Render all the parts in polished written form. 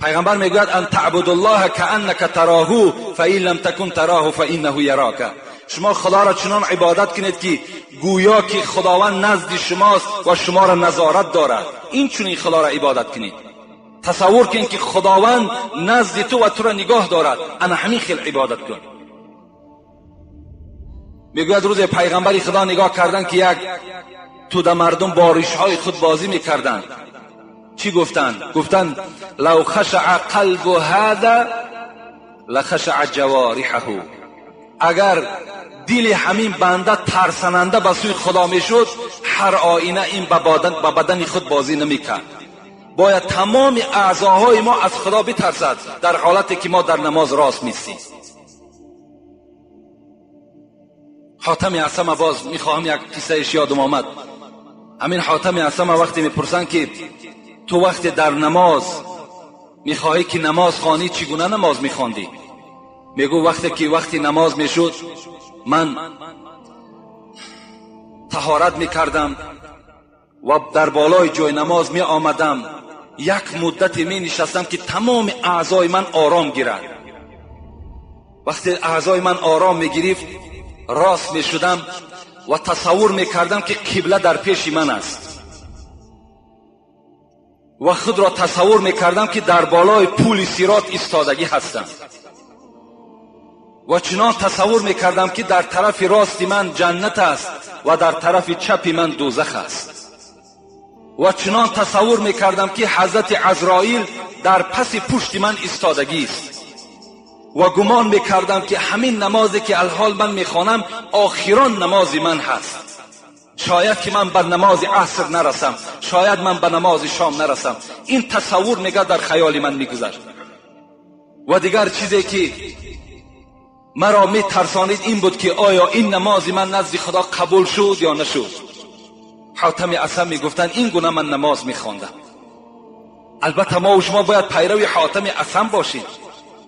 پیغمبر میگوید ان تعبد الله كأنك تراه فإن لم تكن تراه فإنه يراك. شما خدا را چنان عبادت کنید که گویا که خداوند نزد شماست و شما را نظارت دارد. این چنین خدا را عبادت کنید. تصور کن که خداوند نزد تو و تو را نگاه دارد. انا همین خیل عبادت کن. میگوید روز پیغمبر خدا نگاه کردن که یک توده مردم با ریشهای خود بازی میکردند. چی گفتند؟ گفتند لو خشع قلب هذا لخشع جوارحه. اگر دل همین بنده ترسننده به سوی خدا میشد، هر آینه این به بدن خود بازی نمیکرد. باید تمام اعضاهای ما از خدا بترسد در حالتی که ما در نماز راست میستیم. حاتم اصم باز میخواهم یک قصهش یادم آمد. همین حاتم اصم وقتی میپرسن که تو وقتی در نماز میخواهی که نماز خوانی چگونه نماز میخواندی؟ میگو وقتی که وقتی نماز میشد من طهارت میکردم و در بالای جای نماز می آمدم، یک مدتی می نشستم که تمام اعضای من آرام گیرد. وقتی اعضای من آرام می گرفت راست می شدم و تصور می کردم که قبله در پیش من است و خود را تصور می کردم که در بالای پول صراط ایستادگی هستم و چنان تصور می کردم که در طرف راست من جنت است و در طرف چپ من دوزخ است و چنان تصور می کردم که حضرت عزرائیل در پس پشت من ایستادگی است و گمان می کردم که همین نمازی که الحال من می خوانم آخران نماز من هست. شاید که من به نماز عصر نرسم، شاید من به نماز شام نرسم. این تصور میگه در خیال من میگذشت. و دیگر چیزی که مرا می ترسانید این بود که آیا این نماز من نزد خدا قبول شد یا نشد. حاتم اصم می گفتن این گونه من نماز می خواندم. البته ما و شما باید پیرو حاتم اصم باشیم،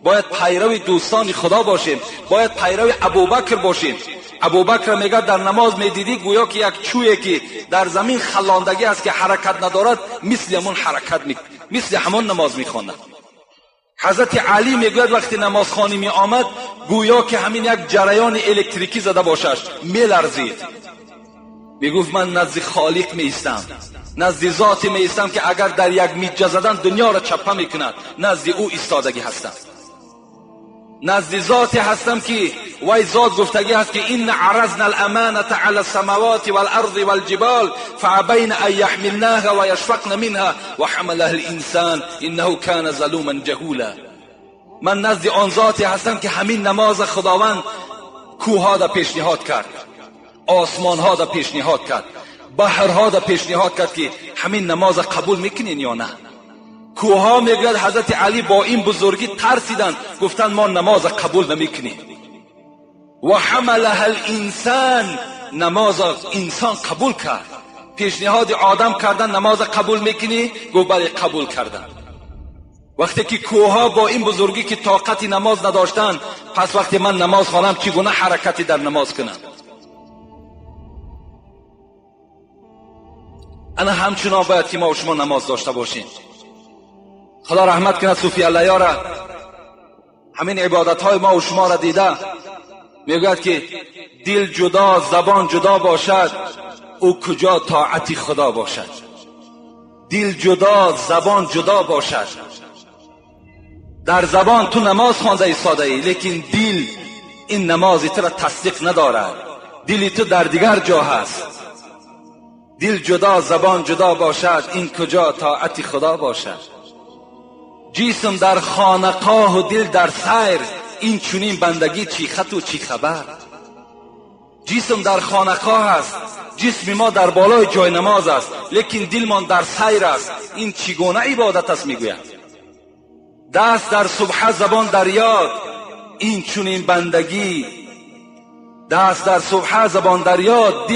باید پیرو دوستان خدا باشیم، باید پیرو ابوبکر باشیم. ابوبکر میگه در نماز میدیدی گویا که یک چویی که در زمین خلاندگی است که حرکت ندارد، مثل همون حرکت مثل همون نماز میخواند. حضرت علی میگوید وقتی نمازخوانی می آمد گویا که همین یک جریان الکتریکی زده باشش، میلرزید. میگفت من نزد خالق میایستم، نزد ذاتی میایستم که اگر در یک میجه زدن دنیا را چپه میکند، نزد او ایستادگی هستم، نزد ذاتی هستم که وی ذات گفتگی هست که این عرضنا الامانة علی السماوات والارض والجبال فابین ان یحملناها و یشفقن منها و حملها الانسان انه کان ظلوما جهولا. من نزد آن ذاتی هستم که همین نماز خداوند کوهها را پیشنهاد کرد، آسمانها را پیشنهاد کرد، بحرها را پیشنهاد کرد که همین نماز قبول میکنین یا نه. کوها میگوید حضرت علی با این بزرگی ترسیدند، گفتند ما نماز قبول نمیکنیم. و حملها الانسان، نماز انسان قبول کرد. پیشنهاد آدم کردن نماز قبول میکنی؟ گفت بله قبول کردن. وقتی که کوها با این بزرگی که طاقت نماز نداشتند، پس وقتی من نماز خوانم چگونه حرکتی در نماز کنم؟ انا همچنان باید که ما و شما نماز داشته باشیم. خدا رحمت کنه صوفی الله را، همین عبادت های ما و شما را دیده، میگوید که دل جدا زبان جدا باشد او کجا طاعت خدا باشد. دل جدا زبان جدا باشد. در زبان تو نماز خوانده ایستاده ای، لیکن دل این نماز تو را تصدیق ندارد، دل تو در دیگر جا هست. دل جدا زبان جدا باشد این کجا طاعت خدا باشد. جسم در خانقاه و دل در سیر، این چنین بندگی چی خط و چی خبر. جسم در خانقاه است، جسم ما در بالای جای نماز است، لیکن دلمان در سیر است. این چگونه عبادت است؟ میگوید دست در سبحه زبان در یاد، این چنین بندگی. دست در سبحه زبان در یاد،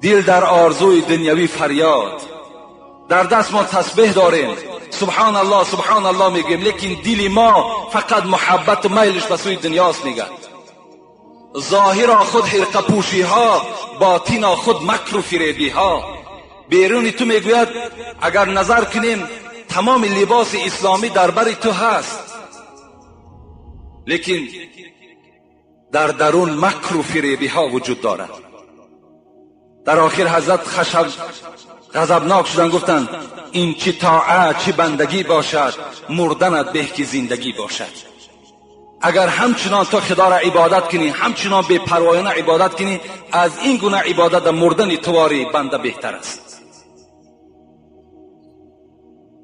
دل در آرزوی دنیوی فریاد. در دست ما تسبیح داریم، سبحان الله سبحان الله میگیم، لیکن دل ما فقط محبت و میلش به سوی دنیاست. میگه ظاهرا خود حرقه پوشی ها، باطنا خود مکر و فریبی ها. Беруни ту мегӯяд, агар назар кунем, тамоми либоси исломӣ дар бари ту ҳаст, лекин дар дарун макру фиребиҳо вуҷуд дорад. Дар охир ҳазрат хашаб ғазабнок шуданд, гуфтанд: ин чӣ тоат, чӣ бандагӣ бошад, мурданат беҳ ки зиндагӣ бошад. Агар ҳамчунон ту худоро ибодат кунӣ, ҳамчунон бепарвоёна ибодат кунӣ, аз ин гуна ибодат дар мурдани туворӣ банда беҳтар аст.